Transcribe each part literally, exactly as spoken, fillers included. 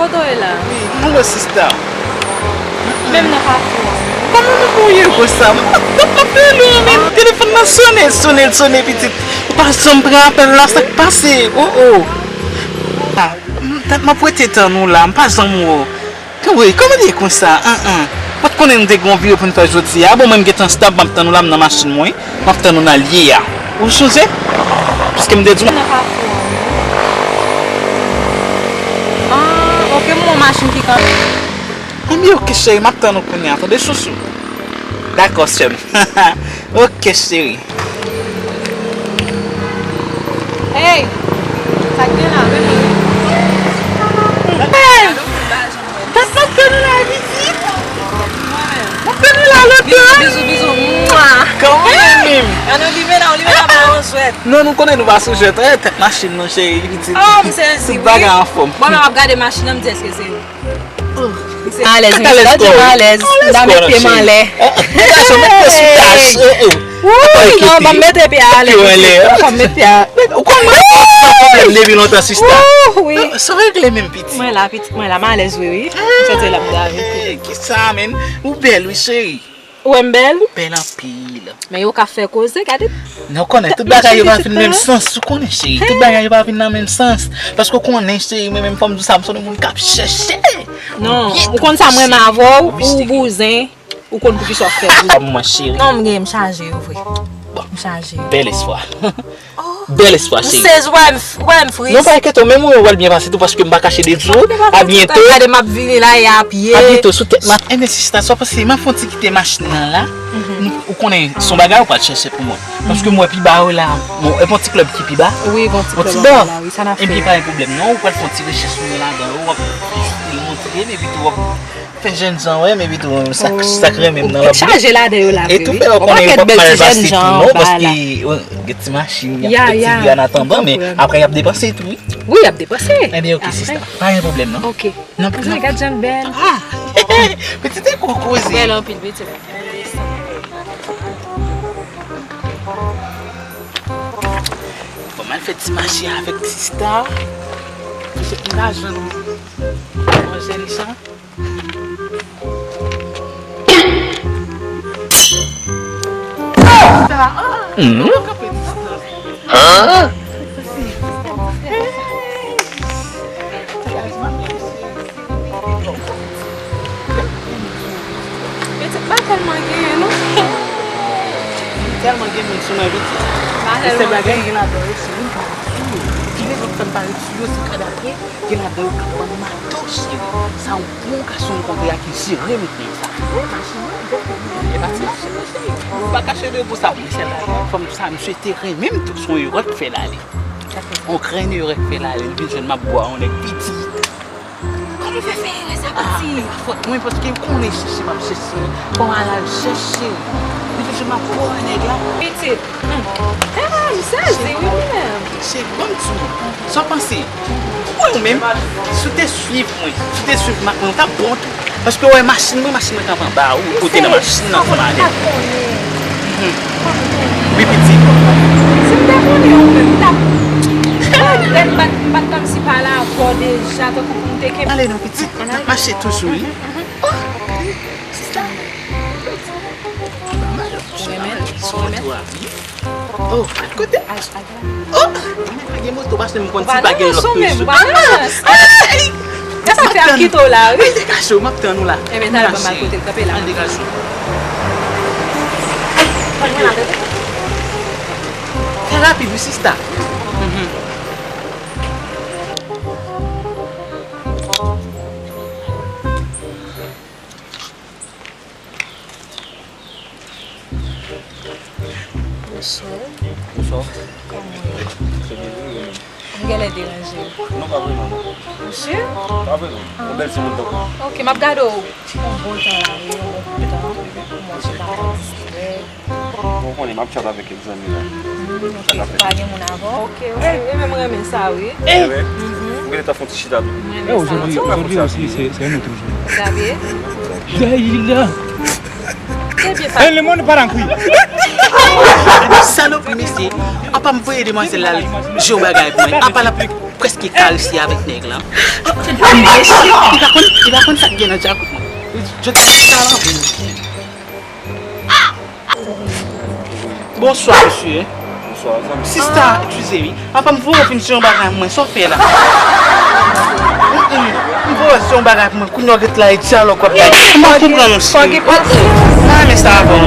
Kote w ye la? Wi, mwen wè sista. Menm nan kafou a. Kòman nou mouye konsa? M ap, m ap rele w, men telefòn nan sone, l sone, l sone, pitit. Ou pa janm pran apèl la, sa k pase? Oh, oh. Ah, m, m ap wete tann ou la, m pa janm wè w. Wi, kòman l ye konsa? An, an. Mwen t konnen nou te gen yon videyo pou n fè jodi a. Bon, mwen m gentan stop, m ap tann ou la, m nan machin mwen. M ap tann ou nan lye a. Ou sonje? Piske m te di w. Nan kafou an, wi. Ah, ok, m wè yon machin ki kanpe. Anben, ok, cheri, m ap tann ou kounye a, tande, chouchou. Dakò, sè m. Ok, cheri. Hey! Sa k gen la, vini. Hey! Dat m ap tann ou la, pitit. M ap tann ou la lontan. Bizou, bizou, bizou. Mwa! Kòman w ye menm? An nou live la, ou live la, pa yon jwèt. Non, nou konnen nou pa sou jwèt. Eh, tèt machin nan, cheri, pitit. Oh, m sezi, wi. Tout bagay anfòm. Bon, men m ap gade machin nan, m di èske se ou. Alèz, wi. Sa di m alèz. M ta met pye m anlè. Gason, met pye sou tach. Oh, oh. Wouy, non, ban m mete pye a alèz. Pye w anlè. Fò m met pye a. Ou konn mwen, pa pwoblèm depi lontan, sista. Wouy. Sa regle menm, pitit. Mwen la, pitit, mwen la, m alèz, wi, wi. M santi la m dave. Hey, kisa, menm? Ou bèl, wi, cheri. Ou wè m bèl? Bèl anpil. Men yo ka fè koze, gade. Non, konnen, tout bagay yo pa vin menm sans, ou konnen, cheri. Tout bagay yo pa vin nan menm sans. Paske ou konnen, cheri, mwen menm, fò m di w sa, m se yon moun k ap chèche. Non, ou konn sa m renmen avè w, ou bouzen, ou konn poukisa w ap fè bouzen. Mwen, cheri. Non, m gen, m chaje yo vre. Bon. M chaje yo. Bèl espwa. Bèl espwa, cheri. M sezi, wè m, wè m fris. Non, pa enkyete w, menm ou menm w pral byen pase tou, paske m pa kache de di w. A byento. Gade, m ap vini la, e a pye. A byento, sou tèt ma. Enben, sista, sa w panse, m ap fè yon ti kite machin nan la. Ou konnen, se yon bagay ou pral chèche pou mwen. Paske m wè pi ba yo la, bon, e pa yon ti klèb ki pi ba? Wi, yon ti klèb anba la, wi, sa n ap fè. Enben, pa gen pwoblèm, non, ou pral fè yon ti rechèch pou mwen ladan yo, w ap montre m, epi tou w ap fè jènjan wè m, epi tou sa, sa k renmen m nan lòt. Chaje ladan yo la vre, wi. E tou fè yo konnen epòk mal pase tou, non, paske gen ti machin, y ap fè ti an atandan, men apre y ap depanse tou, wi. Wi, y ap depanse. Enben, ok, sista. Pa gen pwoblèm, non. Ok. Gad jan l bèl. Ah! Pitit e gwo koze. Bèl anpil, pitit. Bon, m al fè ti mache avèk sista. Paske m pa jwenn manzè li sa. Sista, ah! Ou kanpe ti sista. Hein? Pitit pa tèlman genyen, non. Li tèlman gen moun sou mwen, pitit. E sèl bagay gen ladan yo, se moun k ap sou yo. Ki rezon k fè m pa ret sou yo, se kadapre gen ladan yo k ap vann mato, cheri. Sa yon bon gason m kontre a ki jere met nèg sa. E pa ti machin nan, cheri. Ou pa kache de pou sa, men sèl bagay, fò m di w sa, misye te renmen m tou, se yon erè k fè l ale. Yon grenn erè k fè l ale, li vin jwenn m ap bwè yon nèg pitit. Kòman w fè fè erè sa, pitit? Ah, fòt mwen, paske m konnen chèche m ap chèche. Fò m al al chèche. Li vin jwenn m ap bwè nèg la. Pitit. Hmm. Ah, m sezi, wi, mwen menm. Cheri, ban m di w. Sa w panse? Ou wè ou menm, si w te swiv mwen, si w te swiv m ak mwen, ou t ap bon tou. Paske w wè machin mwen, machin mwen t ap anba ou, ou te nan machin nan, fò m ale. Mhm. Wi, pitit. Si m te konnen ou menm, m t ap, m t ap, m t ap kòmsi pale avè w deja, tankou pou m te kenbe. Ale non, pitit. N ap mache toujou, wi. Oh, sista. Ou renmen? Ou renmen? Oh, kote? Oh, pa gen moto, paske m konn si pa gen lòt toujou. Ay! Gasa fè ap kite w la, wi. Al degaje w, m ap tann ou la. Enben, talè ban m al kote l kanpe la. Al degaje w. Fè rapid, wi, sista. Mhm. Bonswa. Bonswa. Kòman w ye? Trè byen, wi, ou menm? M genlè deranje w? Non, pa vrèman, non. Ou si? Pa vrèman. Ah. Yon bèl timoun tankou w. Ok, m ap gade w yon bon tan la, wi, yon bon tan. Pou mwen, se pa distrè. Bon, ou konnen, m ap chat avèk kèk zanmi la. Hmm, ok, ou pa gen moun avè w? Ok, wi, e men m renmen sa, wi. Eh! Mhm. M genlè t ap fè yon ti chita tou. M renmen sa. Eh, aujourd'hui, aujourd'hui aussi, c'est, c'est un autre jour. Xavier? Jaïla! Très bien, eh, le monde part en couille. Salopri, mesye. Apa m voye demwazèl la, al jwe yon bagay pou mwen. Apa l ap prèske karese avèk nèg la. Li pa konn, li pa konn sa k gen nan djakout mwen. Je te sa la. Bonswa, mesye. Bonswa, zanmi. Sista, eskize wi. Apa m voye w vin jwe yon bagay pou mwen. Sa w fè la? Mm, mm. M voye w jwe yon bagay pou mwen. Kounye a w ret la, e dyalòg w ap bay. M pa konprann ou, cheri. M pa renmen sa avè w.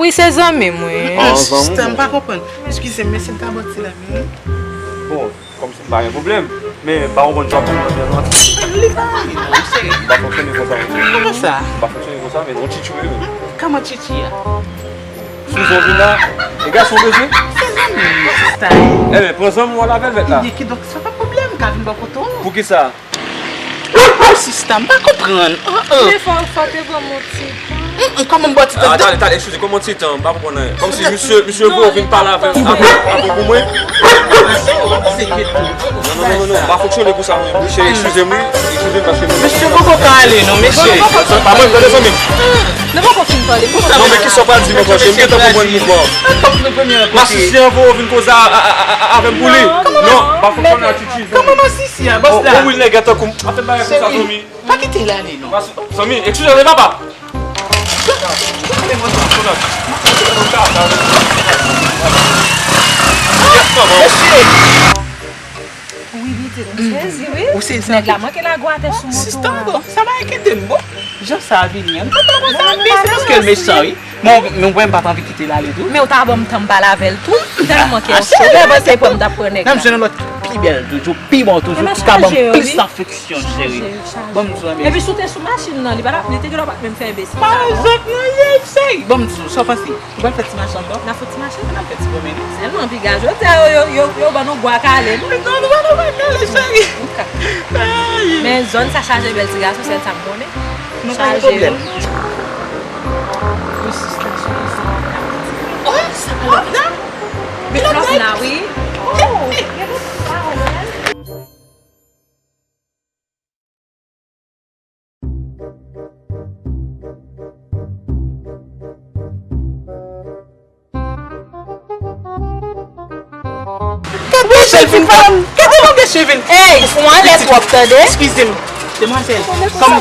Wi, se zanmi m, wi. Ah, zanmi. Sista, m pa konprann. Eskize m, men se ta bòt ti la, wi. Bon, kòmsi m pa gen pwoblèm, men m pa konprann jan pou mwen nan. Li pa ale non, cheri. M pa fonksyone konsa, non. Kòman sa? M pa fonksyone konsa, men non, tchitchi wi. Kòman tchitchi a? Sou zon vin la, e gason bezwen? Se zanmi m, sista. Enben, pran zanmi w al avè l mèt la. Ebyen, kidonk, sa pa pwoblèm, m ka vin bò kote w. Poukisa? Oh, sista, m pa konprann. Oh, oh. Men fò, fò te ban m yon ti tan. Mm, mm, kòman m ba w ti tan? Ah, tande, tande, eskize, kòman ti tan? M pa konprann anyen. Kòmsi misye, misye voye w vin pale avè m, avè, avè pou mwen? Non, non, non, non, non, m pa fonksyone konsa, mwen. Cheri, eskize m, wi. Eskize m, paske mwen. Mesye poko ka ale, non, mesye. Pa mwen, tande, zanmi m. Nou poko fin pale. Non, men kisa w pral di m ankò, cheri? M gentan konprann mouvman. Masisi an voye w vin koze a, a, a, a, avè m pou li? Non, m pa fonksyone a tchitchi. Kòman masisi a, bòs la? Oh, wi, nèg gentan kou m ap fè bagay konsa, zanmi. Pa kite l ale, non. Zanmi, eskize m, papa. Mesye! Wi, pitit, m sezi, wi. Ou sezi? Nèg la manke lage w atè sou moto a. Sista, bon, sa va enkyete m, bon. Jan sa vini an, m pa t konn sa, men se paske l mechan, wi. Men w wè m pa t anvi kite l ale tou. Men w ta ban m tan m pale avè l tou. M tèlman kè w cho. Lè panse pou m t ap pran nèg la. Nan m jwenn yon lòt ki pi bèl toujou, pi bon toujou, ki ka ban m plis afeksyon, cheri. Ban m di w, men. Epi si w te sou machin nan, li pa t ap, li te genlè pa t menm fè bes. Pa zòt nan ye, cheri. Ban m di w, sa w panse? Ou pral fè ti mache ankò? N ap fè ti mache? N ap fè ti pwomennen. Sèlman piga jodi a yo, yo, yo, yo ban nou bwa kale, non? Non, nou pa nan bwa kale, cheri. Men zòn sa chaje bèl ti gason, sèl sa m konnen. Nou pa gen pwoblèm. Chaje yo. Wi, sista, sou sa. Oh, sa pa lòt la? Men lòt la, wi. Oh, gen lòt la, wi. Gade Chevin, gade longè Chevin. Ey, ou anlè twòp, tande? Eskize m, demwazèl. Kòman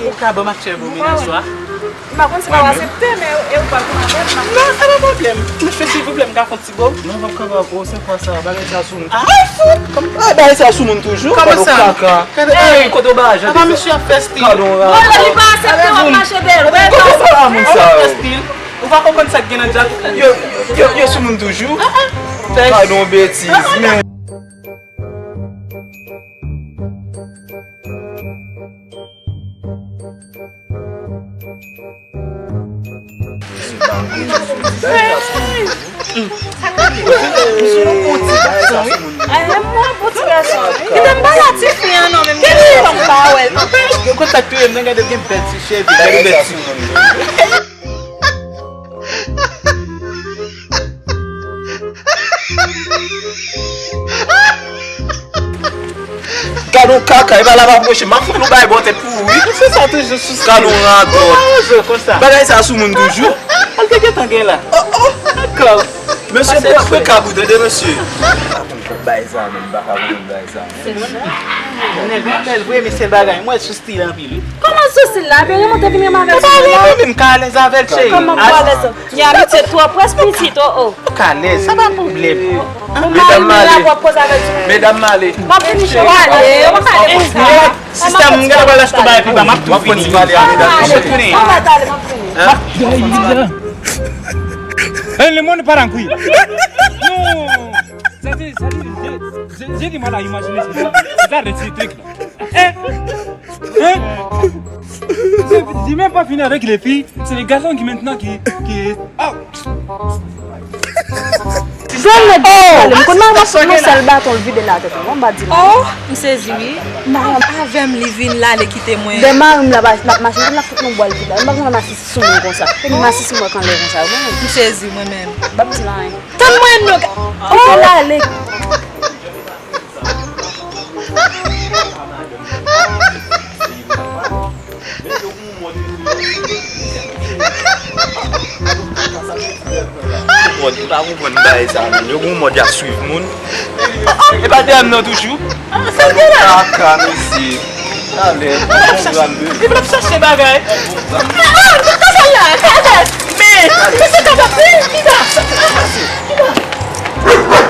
ou ka ban m ak chèvou menaj ou a? M pa konn si m ap aksepte, men e ou pral pran avè m. Non, sa pa pwoblèm. Mesye, silvouplè, m ka fè yon ti bo? Non, m p ap kapab. O, se kwa sa? Bagay sa sou moun. Ay, fout! Kòman bagay sa sou moun toujou? Kòman sa? Kado kaka. Ey, kote w ba ajan de sa? Apa misye ap fè stil? Kado raton. Bon, li pa aksepte w ap mache dèyè l. Kote sa la, moun sa yo? Ou pa konprann sa k gen nan djak? Yo, yo, yo sou moun toujou. Kado betiz, men. Kite m pale a tifi an non, menm gen fòm pa wè l. Yo kontakte yo, men gade gen bèl ti cheve, gade bèl ti. Gad on kaka, e pa la pa pwoche, m ap fout nou bay bò tèt pou ou, wi. Se sa toujou sou. Gad on radòt. Bagay sa sou moun toujou. Al te gentan gen la. Oh, oh. Ankò. Mesye, pran, pran kab ou tande, mesye. M pa konn kòb bagay sa, men m pa ka konn bagay sa. Nèg la bèl vre, men sèl bagay, m wè l sou stil anpil, wi. Kòman sou stil la? Epi remonte vin renmen avè l sou stil la. Mwen menm, m ka alèz avè l, cheri. Kòman pou alèz? Gen abitye twò près pitit, oh, oh. Ou ka alèz, sa pa pwoblèm. Ou mari mwen la pou ap koze avè l sou. Medam, m ale. M ap vini, cheri. Ou ale, ou pa ka ale konsa. Sista m, m genlè pral achte yon bagay pi ba, m ap tou vini. M ap pran ti pale a medam. M ap tounen. Mwen pa t ale, m ap vini. Hein, le monde part en couille. Non. Sa di, sa di, je, je, je di mal à imaginer, c'est ça. C'est ça, le petit truc, là. Hein? Hein? J'ai, j'ai même pas fini avec les filles. C'est les garçons qui maintenant qui, qui, ah! Zòn nèg pale, m konn nan yon sèl baton l vide la tèt mwen, m pa di la. Oh, m sezi wi. Avè m li vin l ale kite mwen. Dè mari m la, l ap mache, l ap fout nou bwa l vide la. M pa konn mache sou moun konsa. Epi masisi m wè k anlè konsa, wi. M sezi mwen menm. M p ap di l anyen. Tann mwen non. Kite l ale. Mòd, m pa konprann bagay sa menm. Yo gon mòd y ap swiv moun. Oh, oh, e pa dèyè m nan toujou. Ah, sa l gen la. Kaka, mesye. Talè, bon pral leve. Li pral chache bagay. Ah, ah, sa sa la, talè. Men, men se kapab, men, li la. Li la.